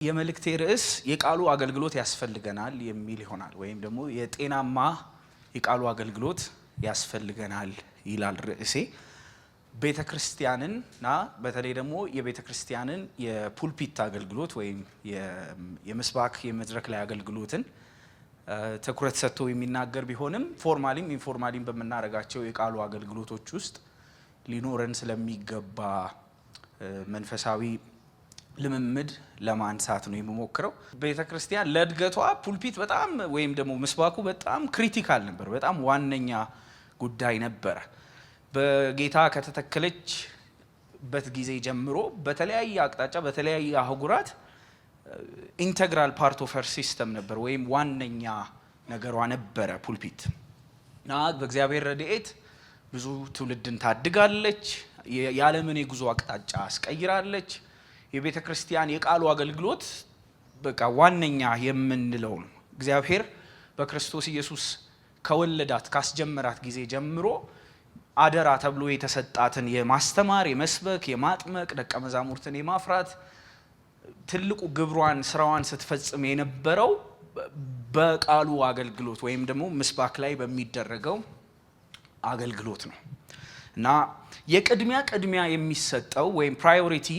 የመልእክቴ ርዕስ የቃሉ አገልግሎት ያስፈልገናል የሚል ይሆናል። ወይም ደግሞ የጤናማ የቃሉ አገልግሎት ያስፈልገናል ይላል ርዕሴ። ቤተ ክርስቲያንና በተለይ ደግሞ የቤተ ክርስቲያንን የ pulpit አገልግሎት ወይም የምስባክ የመድረክ ላይ አገልግሎትን ትኩረት ሰጥቶ የሚናገር ቢሆንም formally ም informally ም በምናደርጋቸው የቃሉ አገልግሎቶች ውስጥ ሊኖረን ስለሚገባ መንፈሳዊ ልምምድ ለማንሳት ነው የምሞክረው። ቤተ ክርስቲያን ለእድገቷ pulpit በጣም ወይም ደግሞ ምስባኩ በጣም critical ነበር፣ በጣም ዋነኛ ጉዳይ ነበረ። በጌታ ከተተከለችበት ጊዜ ጀምሮ በተለያየ አቅጣጫ በተለያየ አህጉራት integral part of her system ነበር ወይም ዋነኛ ነገሯ ነበረ pulpit። እና በእግዚአብሔር ረድኤት ብዙ ትውልድን ታድጋለች። የዓለምን የጉዞ አቅጣጫ አስቀይራለች። የቤተ ክርስቲያን የቃሉ አገልግሎት በቃ ዋነኛ የምንለው ነው። እግዚአብሔር በክርስቶስ ኢየሱስ ከወለዳት ካስጀመራት ጊዜ ጀምሮ አደራ ተብሎ የተሰጣትን የማስተማር፣ የመስበክ፣ የማጥመቅ፣ ደቀ መዛሙርትን የማፍራት ትልቁ ግብሯን ስራዋን ስትፈጽም የነበረው በቃሉ አገልግሎት ወይም ደግሞ ምስባክ ላይ በሚደረገው አገልግሎት ነው። እና የቅድሚያ ቅድሚያ የሚሰጠው ወይም priority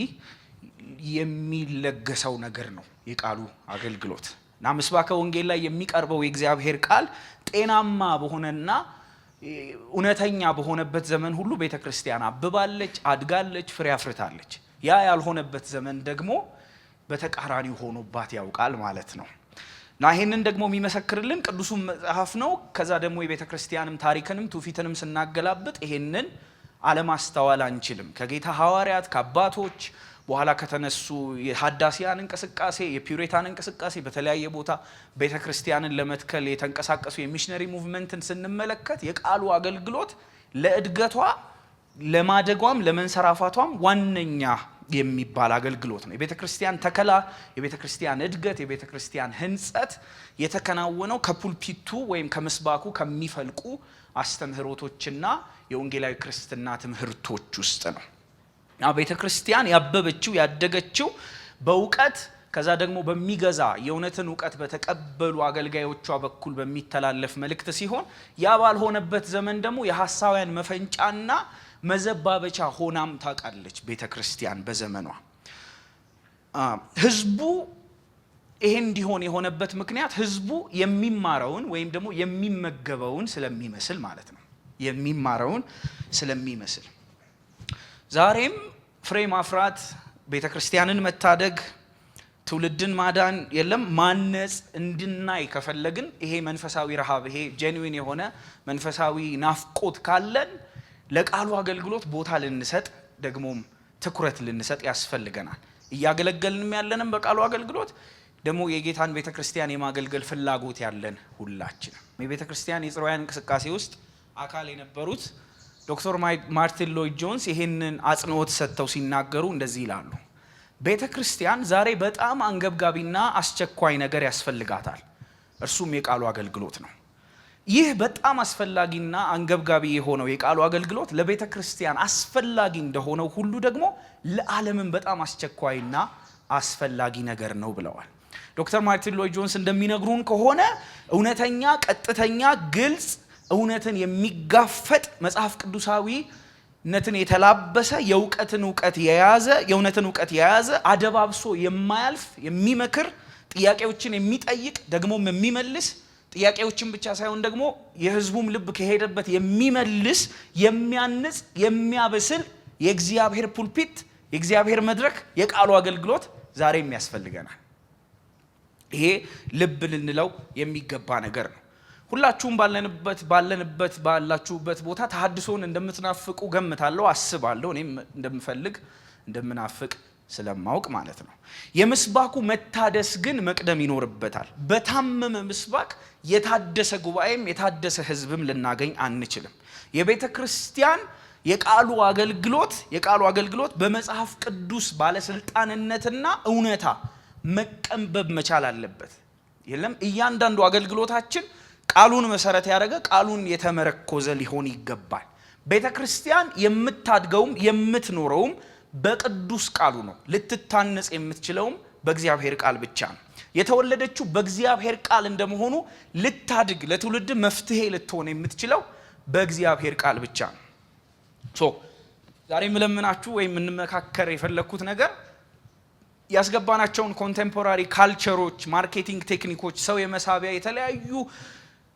የሚለገሰው ነገር ነው የቃሉ አገልግሎት። እና ምስባከ ወንጌል ላይ የሚቀርበው የእግዚአብሔር ቃል ጤናማ በሆነና እውነተኛ በሆነበት ዘመን ሁሉ ቤተ ክርስቲያን አብባለች፣ አድጋለች፣ ፍሬ አፍርታለች። ያ ያልሆነበት ዘመን ደግሞ በተቃራኒው ሆኖባት ያውቃል ማለት ነው። እና ይሄንን ደግሞ የሚመሰክርልን ቅዱሱ መጽሐፍ ነው። ከዛ ደግሞ የቤተ ክርስቲያንም ታሪክንም ትውፊትንም ስናገላብጥ ይሄንን አለማስተዋል አንችልም። ከጌታ ሐዋርያት ከአባቶች በኋላ ከተነሱ የሀዳሲያን እንቅስቃሴ፣ የፒውሪታን እንቅስቃሴ፣ በተለያየ ቦታ ቤተ ክርስቲያንን ለመትከል የተንቀሳቀሱ የ missionary movement ን ስንመለከት የቃሉ አገልግሎት ለእድገቷ፣ ለማደጓም፣ ለመንሰራፋቷም ዋነኛ የሚባል አገልግሎት ነው። የቤተ ክርስቲያን ተከላ፣ የቤተ ክርስቲያን እድገት፣ የቤተ ክርስቲያን ህንጸት የተከናወነው ከ pulpit ኡ ወይም ከምስባኩ ከሚፈልቁ አስተምህሮቶችና የወንጌላዊ ክርስትና ትምህርቶች ውስጥ ነው። እና ቤተ ክርስቲያን ያበበችው ያደገችው በእውቀት ከዛ ደግሞ በሚገዛ የእውነትን እውቀት በተቀበሉ አገልጋዮቿ በኩል በሚተላለፍ መልእክት ሲሆን ያ ባልሆነበት ዘመን ደግሞ የሐሳውያን መፈንጫና መዘባበቻ ሆናም ታውቃለች ቤተ ክርስቲያን በዘመኗ። ህዝቡ ይሄ እንዲሆን የሆነበት ምክንያት ህዝቡ የሚማረውን ወይም ደግሞ የሚመገበውን ስለሚመስል ማለት ነው። የሚማረውን ስለሚመስል ዛሬም ፍሬ ማፍራት፣ ቤተ ክርስቲያንን መታደግ፣ ትውልድን ማዳን የለም ማነጽ እንድናይ ከፈለግን ይሄ መንፈሳዊ ረሃብ ይሄ genuine የሆነ መንፈሳዊ ናፍቆት ካለን ለቃሉ አገልግሎት ቦታ ልንሰጥ ደግሞም ትኩረት ልንሰጥ ያስፈልገናል። እያገለገልንም ያለንም በቃሉ አገልግሎት ደግሞ የጌታን ቤተ ክርስቲያን የማገልገል ፍላጎት ያለን ሁላችንም። የቤተ ክርስቲያን የጽርዓውያን እንቅስቃሴ ውስጥ አካል የነበሩት ዶክተር ማርቲን ሎይድ ጆንስ ይሄንን አጽንኦት ሰጥተው ሲናገሩ እንደዚህ ይላሉ። ቤተ ክርስቲያን ዛሬ በጣም አንገብጋቢና አስቸኳይ ነገር ያስፈልጋታል። እርሱም የቃሉ አገልግሎት ነው። ይህ በጣም አስፈላጊና አንገብጋቢ የሆነው የቃሉ አገልግሎት ለቤተ ክርስቲያን አስፈላጊ እንደሆነው ሁሉ ደግሞ ለዓለምም በጣም አስቸኳይና አስፈላጊ ነገር ነው ብለዋል። ዶክተር ማርቲን ሎይድ ጆንስ እንደሚነግሩን ከሆነ እውነተኛ፣ ቀጥተኛ፣ ግልጽ እውነትን የሚጋፈጥ መጽሐፍ ቅዱሳዊነትን የተላበሰ የእውቀትን እውቀት የያዘ የእውነትን እውቀት የያዘ አደባብሶ የማያልፍ የሚመክር፣ ጥያቄዎችን የሚጠይቅ ደግሞም የሚመልስ፣ ጥያቄዎችን ብቻ ሳይሆን ደግሞ የሕዝቡም ልብ ከሄደበት የሚመልስ፣ የሚያንጽ፣ የሚያበስል የእግዚአብሔር pulpit፣ የእግዚአብሔር መድረክ፣ የቃሉ አገልግሎት ዛሬም ያስፈልገናል። ይሄ ልብ ልንለው የሚገባ ነገር ነው። ሁላችሁም ባለንበት ባላችሁበት ቦታ ተሐድሶን እንደምትናፍቁ ገምታለሁ፣ አስባለሁ። እኔም እንደምፈልግ እንደምናፍቅ ስለማውቅ ማለት ነው። የምስባኩ መታደስ ግን መቅደም ይኖርበታል። በታመመ ምስባክ የታደሰ ጉባኤም የታደሰ ሕዝብም ልናገኝ አንችልም። የቤተ ክርስቲያን የቃሉ አገልግሎት በመጽሐፍ ቅዱስ ባለስልጣንነትና እውነታ መቀንበብ መቻል አለበት። የለም እያንዳንዱ አገልግሎታችን ቃሉን መሰረት ያደረገ ቃሉን የተመረኮዘ ሊሆን ይገባል። ቤተ ክርስቲያን የምታድገውም የምትኖረውም በቅዱስ ቃሉ ነው። ልትታነጽ የምትችለውም በእግዚአብሔር ቃል ብቻ ነው። የተወለደችው በእግዚአብሔር ቃል እንደመሆኑ ልታድግ፣ ለትውልድ መፍትሄ ልትሆን የምትችለው በእግዚአብሔር ቃል ብቻ ነው። So ዛሬ የምለምናችሁ ወይም የምንመካከር የፈለግኩት ነገር ያስገባናቸውን contemporary culture ኦች፣ marketing technique ኦች፣ ሰው የመሳቢያ የተለያዩ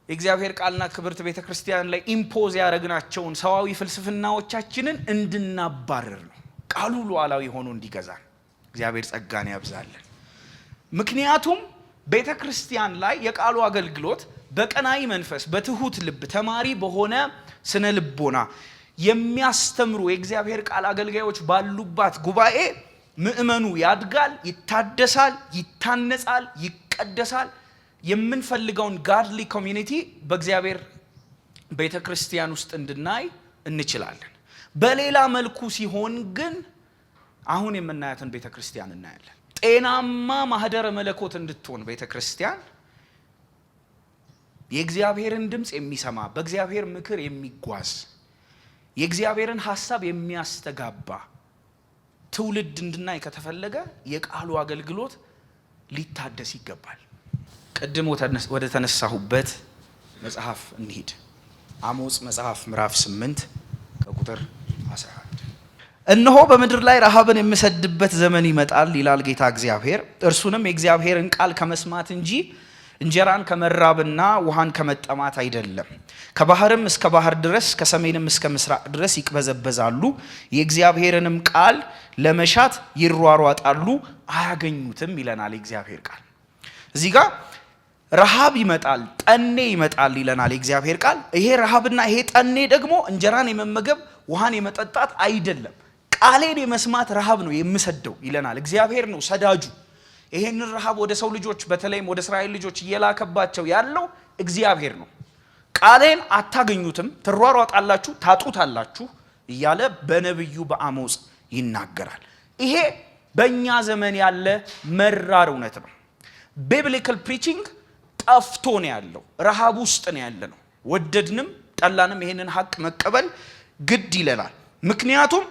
የእግዚአብሔር ቃልና ክብርት ቤተ ክርስቲያን ላይ impose ያደረግናቸውን ሰዋዊ ፍልስፍናዎቻችንን እንድናባርር ነው። ቃሉ ሉዓላዊ ሆኖ እንዲገዛን እግዚአብሔር ጸጋን ያብዛልን። ምክንያቱም ቤተ ክርስቲያን ላይ የቃሉ አገልግሎት በቀናኢ መንፈስ፣ በትሁት ልብ፣ ተማሪ በሆነ ስነ ልቦና የሚያስተምሩ የእግዚአብሔር ቃል አገልጋዮች ባሉባት ጉባኤ ምእመኑ ያድጋል፣ ይታደሳል፣ ይታነጻል፣ ይቀደሳል። የምንፈልገውን godly community በእግዚአብሔር ቤተ ክርስቲያን ውስጥ እንድናይ እንችላለን። በሌላ መልኩ ሲሆን ግን አሁን የምናያትን ቤተ ክርስቲያን እናያለን። ጤናማ ማህደረ መለኮት እንድትሆን ቤተ ክርስቲያን የእግዚአብሔርን ድምፅ የሚሰማ፣ በእግዚአብሔር ምክር የሚጓዝ፣ የእግዚአብሔርን ሀሳብ የሚያስተጋባ ትውልድ እንድናይ ከተፈለገ የቃሉ አገልግሎት ሊታደስ ይገባል። ቅድም ወደ ተነሳሁበት መጽሐፍ እንሂድ። አሞጽ መጽሐፍ ምዕራፍ 8 ከቁጥር 11፣ "እነሆ በምድር ላይ ረሃብን የምሰድበት ዘመን ይመጣል ይላል ጌታ እግዚአብሔር። እርሱንም የእግዚአብሔርን ቃል ከመስማት እንጂ እንጀራን ከመራብና ውሃን ከመጠማት አይደለም። ከባህርም እስከ ባህር ድረስ፣ ከሰሜንም እስከ ምስራቅ ድረስ ይቅበዘበዛሉ። የእግዚአብሔርንም ቃል ለመሻት ይሯሯጣሉ፣ አያገኙትም" ይለናል የእግዚአብሔር ቃል። እዚህ ጋር ረሃብ ይመጣል፣ ጠኔ ይመጣል ይለናል የእግዚአብሔር ቃል። ይሄ ረሃብና ይሄ ጠኔ ደግሞ እንጀራን የመመገብ፣ ውሃን የመጠጣት አይደለም። ቃሌን የመስማት ረሃብ ነው የምሰደው ይለናል። እግዚአብሔር ነው ሰዳጁ። ይሄንን ረሃብ ወደ ሰው ልጆች፣ በተለይም ወደ እስራኤል ልጆች እየላከባቸው ያለው እግዚአብሔር ነው። ቃሌን አታገኙትም፣ ትሯሯጣላችሁ፣ ታጡታላችሁ እያለ በነቢዩ በአሞጽ ይናገራል። ይሄ በእኛ ዘመን ያለ መራር እውነት ነው። Biblical preaching ጠፍቶ ነው ያለው። ረሃብ ውስጥ ነው ያለነው። ወደድንም ጠላንም ይሄንን ሀቅ መቀበል ግድ ይለናል። ምክንያቱም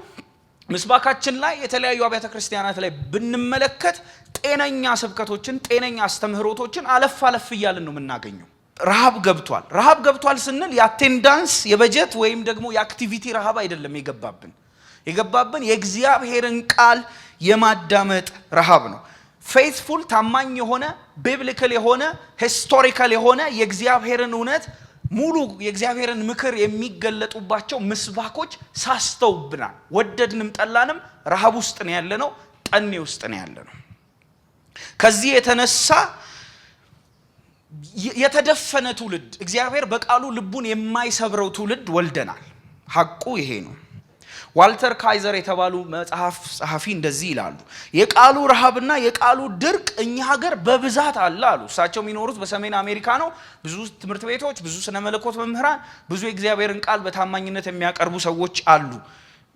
ምስባካችን ላይ፣ የተለያዩ አብያተ ክርስቲያናት ላይ ብንመለከት ጤነኛ ስብከቶችን፣ ጤነኛ አስተምህሮቶችን አለፍ አለፍ እያልን ነው የምናገኘው። ረሃብ ገብቷል። ረሃብ ገብቷል ስንል የ attendance፣ የበጀት ወይም ደግሞ የ activity ረሃብ አይደለም የገባብን። የገባብን የእግዚአብሔርን ቃል የማዳመጥ ረሃብ ነው። Faithful፣ ታማኝ የሆነ፣ biblical የሆነ፣ historical የሆነ፣ የእግዚአብሔርን እውነት፣ ሙሉ የእግዚአብሔርን ምክር የሚገለጡባቸው ምስባኮች ሳስተውብናል። ወደድንም ጠላንም ረሃብ ውስጥ ነው ያለነው፣ ጠኔ ውስጥ ነው ያለነው። ከዚህ የተነሳ የተደፈነ ትውልድ፣ እግዚአብሔር በቃሉ ልቡን የማይሰብረው ትውልድ ወልደናል። ሐቁ ይሄ ነው። ዋልተር ካይዘር የተባሉ መጽሐፍ ጸሐፊ እንደዚህ ይላሉ። የቃሉ ረሃብና የቃሉ ድርቅ እኛ ሀገር በብዛት አለ አሉ። እሳቸው የሚኖሩት በሰሜን አሜሪካ ነው። ብዙ ትምህርት ቤቶች፣ ብዙ ስነ መለኮት መምህራን፣ ብዙ የእግዚአብሔርን ቃል በታማኝነት የሚያቀርቡ ሰዎች አሉ።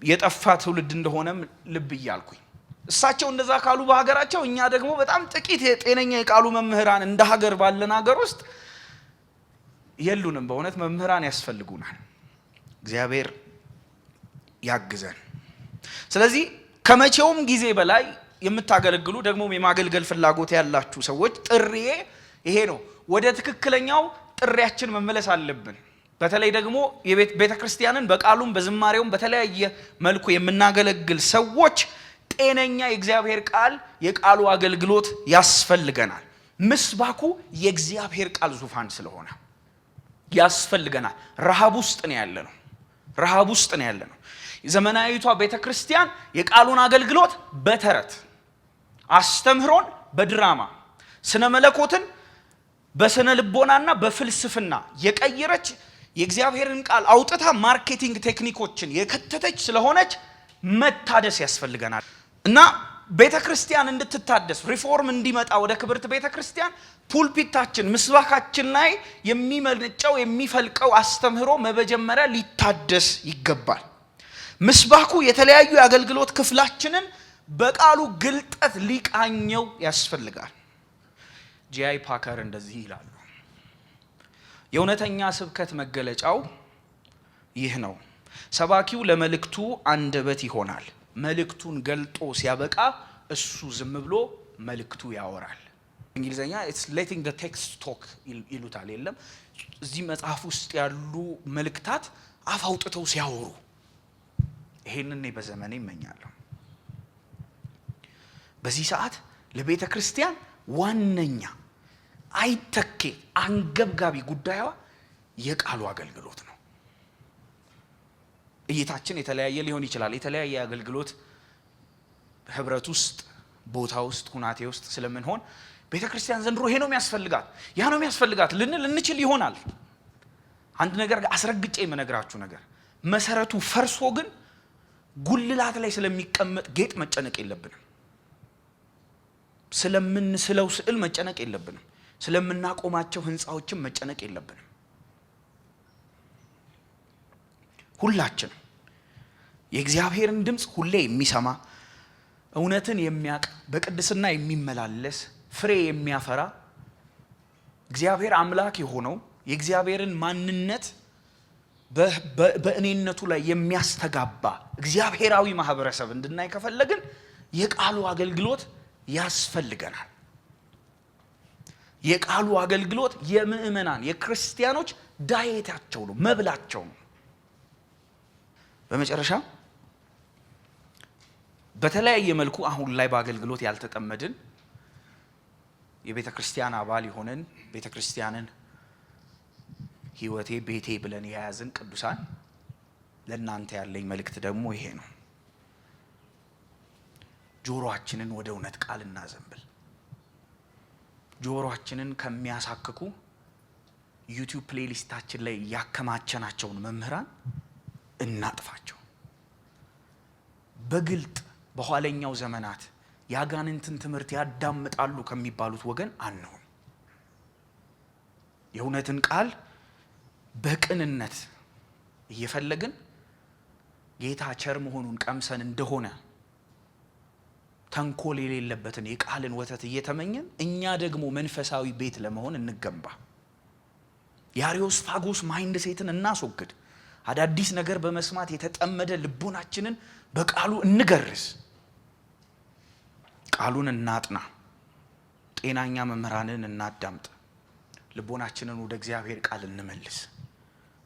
የጠፋ ትውልድ እንደሆነም ልብ እያልኩኝ፣ እሳቸው እንደዛ ካሉ በሀገራቸው፣ እኛ ደግሞ በጣም ጥቂት የጤነኛ የቃሉ መምህራን እንደ ሀገር ባለን ሀገር ውስጥ የሉንም። በእውነት መምህራን ያስፈልጉናል። እግዚአብሔር ያግዘን። ስለዚህ ከመቼውም ጊዜ በላይ የምታገለግሉ፣ ደግሞ የማገልገል ፍላጎት ያላችሁ ሰዎች ጥሪዬ ይሄ ነው። ወደ ትክክለኛው ጥሪያችን መመለስ አለብን። በተለይ ደግሞ ቤተ ክርስቲያንን በቃሉም በዝማሬውም በተለያየ መልኩ የምናገለግል ሰዎች ጤነኛ የእግዚአብሔር ቃል፣ የቃሉ አገልግሎት ያስፈልገናል። ምስባኩ የእግዚአብሔር ቃል ዙፋን ስለሆነ ያስፈልገናል። ረሃብ ውስጥ ነው ያለነው። ረሃብ ውስጥ ነው ያለነው። ዘመናዊቷ ቤተ ክርስቲያን የቃሉን አገልግሎት በተረት፣ አስተምህሮን በድራማ፣ ስነ መለኮትን በስነ ልቦናና በፍልስፍና የቀየረች፣ የእግዚአብሔርን ቃል አውጥታ marketing technique ኦችን የከተተች ስለሆነች መታደስ ያስፈልገናል። እና ቤተ ክርስቲያን እንድትታደስ፣ ሪፎርም እንዲመጣ ወደ ክብርት ቤተ ክርስቲያን፣ pulpit ኣችን፣ ምስባካችን ላይ የሚመነጨው፣ የሚፈልቀው አስተምህሮ መጀመሪያ ሊታደስ ይገባል። ምስባኩ የተለያዩ የአገልግሎት ክፍላችንን በቃሉ ግልጠት ሊቃኘው ያስፈልጋል። ጂአይ ፓከር እንደዚህ ይላሉ። የእውነተኛ ስብከት መገለጫው ይህ ነው። ሰባኪው ለመልእክቱ አንደበት ይሆናል። መልእክቱን ገልጦ ሲያበቃ እሱ ዝም ብሎ መልእክቱ ያወራል። እንግሊዝኛ "It's letting the text talk" ይሉታል። የለም፣ እዚህ መጽሐፍ ውስጥ ያሉ መልእክታት አፍ አውጥተው ሲያወሩ ይሄንን እኔ በዘመኔ እመኛለሁ። በዚህ ሰዓት ለቤተ ክርስቲያን ዋነኛ፣ አይተኬ፣ አንገብጋቢ ጉዳይዋ የቃሉ አገልግሎት ነው። እይታችን የተለያየ ሊሆን ይችላል። የተለያየ አገልግሎት ህብረት ውስጥ፣ ቦታ ውስጥ፣ ሁናቴ ውስጥ ስለምንሆን ቤተ ክርስቲያን ዘንድሮ ይሄ ነው የሚያስፈልጋት፣ ያ ነው የሚያስፈልጋት ልንል እንችል ይሆናል። አንድ ነገር አስረግጬ የምነግራችሁ ነገር፣ መሰረቱ ፈርሶ ግን ጉልላት ላይ ስለሚቀመጥ ጌጥ መጨነቅ የለብንም። ስለምንስለው ስዕል መጨነቅ የለብንም። ስለምናቆማቸው ህንፃዎችም መጨነቅ የለብንም። ሁላችንም የእግዚአብሔርን ድምፅ ሁሌ የሚሰማ፣ እውነትን የሚያውቅ፣ በቅድስና የሚመላለስ፣ ፍሬ የሚያፈራ፣ እግዚአብሔር አምላክ የሆነው የእግዚአብሔርን ማንነት በእኔነቱ ላይ የሚያስተጋባ እግዚአብሔራዊ ማህበረሰብ እንድናይ ከፈለግን የቃሉ አገልግሎት ያስፈልገናል። የቃሉ አገልግሎት የምእመናን፣ የክርስቲያኖች diet ኣቸው ነው፣ መብላቸው ነው። በመጨረሻ በተለያየ መልኩ አሁን ላይ በአገልግሎት ያልተጠመድን፣ የቤተ ክርስቲያን አባል የሆንን፣ ቤተ ክርስቲያንን ሕይወቴ ቤቴ ብለን የያዝን ቅዱሳን፣ ለእናንተ ያለኝ መልእክት ደግሞ ይሄ ነው። ጆሮአችንን ወደ እውነት ቃል እናዘንብል። ጆሮአችንን ከሚያሳክኩ YouTube playlist ኣችን ላይ ያከማቸናቸውን መምህራን እናጥፋቸው። በግልጥ በኋለኛው ዘመናት የአጋንንትን ትምህርት ያዳምጣሉ ከሚባሉት ወገን አንሁን። የእውነትን ቃል በቅንነት እየፈለግን፣ ጌታ ቸር መሆኑን ቀምሰን እንደሆነ ተንኮል የሌለበትን የቃልን ወተት እየተመኘን እኛ ደግሞ መንፈሳዊ ቤት ለመሆን እንገንባ። የአርዮስፋጎስ mindset ን እናስወግድ። አዳዲስ ነገር በመስማት የተጠመደ ልቦናችንን በቃሉ እንገርዝ። ቃሉን እናጥና። ጤናኛ መምህራንን እናዳምጥ። ልቦናችንን ወደ እግዚአብሔር ቃል እንመልስ።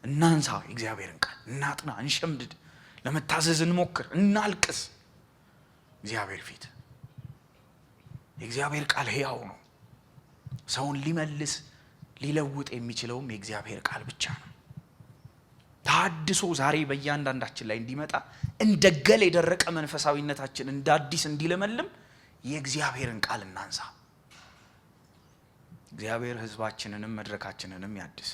እናንሳ፣ የእግዚአብሔርን ቃል እናጥና፣ እንሸምድድ፣ ለመታዘዝ እንሞክር፣ እናልቅስ እግዚአብሔር ፊት። የእግዚአብሔር ቃል ሕያው ነው። ሰውን ሊመልስ፣ ሊለውጥ የሚችለውም የእግዚአብሔር ቃል ብቻ ነው። ተሃድሶ ዛሬ በእያንዳንዳችን ላይ እንዲመጣ፣ እንደ ገል የደረቀ መንፈሳዊነታችን እንደ አዲስ እንዲለመልም የእግዚአብሔርን ቃል እናንሳ። እግዚአብሔር ሕዝባችንንም መድረካችንንም ያድስ።